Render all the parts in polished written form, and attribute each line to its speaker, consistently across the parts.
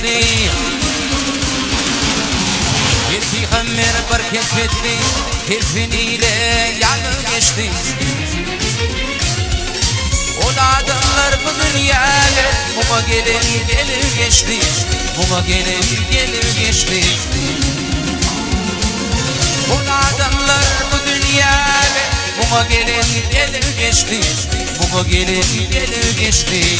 Speaker 1: geçdi. Bir pygamber bir kefenli, kefeniyle ýaly geçdi. Ol adamlar bu dünýäde muňa gelen gelip geçdi, muňa gelen gelip geçdi. Ol adamlar bu dünýäde muňa gelen gelip geçdi, muňa gelen gelip geçdi.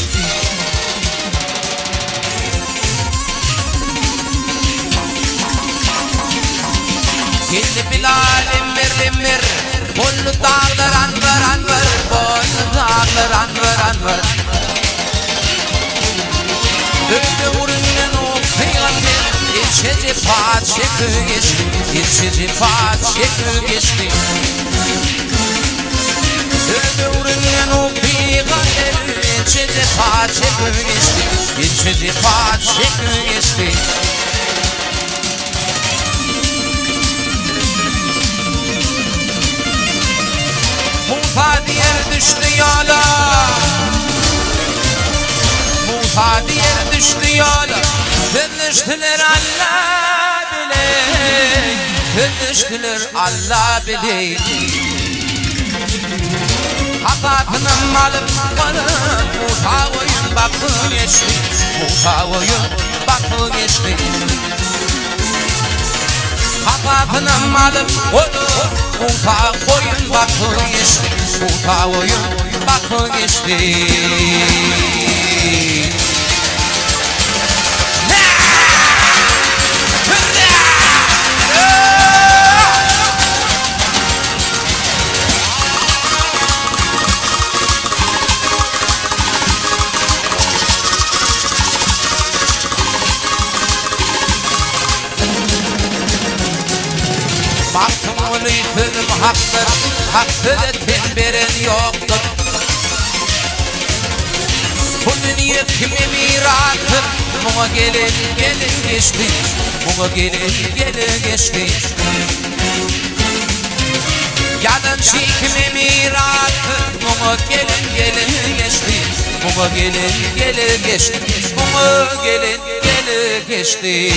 Speaker 1: Geldi Bilal emmer emmer, Boldy daglar anbar anbar, Boldy daglar anbar anbar. Öýde güründen ok pygamber, Ençe jepa çekip geçdi, Ençe jepa çekip geçdi. Öz döwründen o pygamber Ençe jepa çekip geçdi, Ençe jepa çekip geçdi. Musa diýer düşdi ýola, Musa diýer düşdi ýola, Sözleşdiler Alla bile, Sözleşdiler Alla bile. Hasasynam alyp galyp, Musa goýun bakyp geçdi, Musa goýun bakyp geçdi. Hasasynam alyp galyp, Musa goýun bakyp geçdi, Musa goýun bakyp geçdi. Magtymguly sözüm hakdyr, hak söze ten beren ýokdur. Bu dünýe kime mirasdyr, muňa gelen gelin geçdi, muňa gelen gelin geçdi. Ýalançy kime mirasdyr, muňa gelen gelin geçdi, muňa gelen gelin geçdi, muňa gelen gelin geçdi.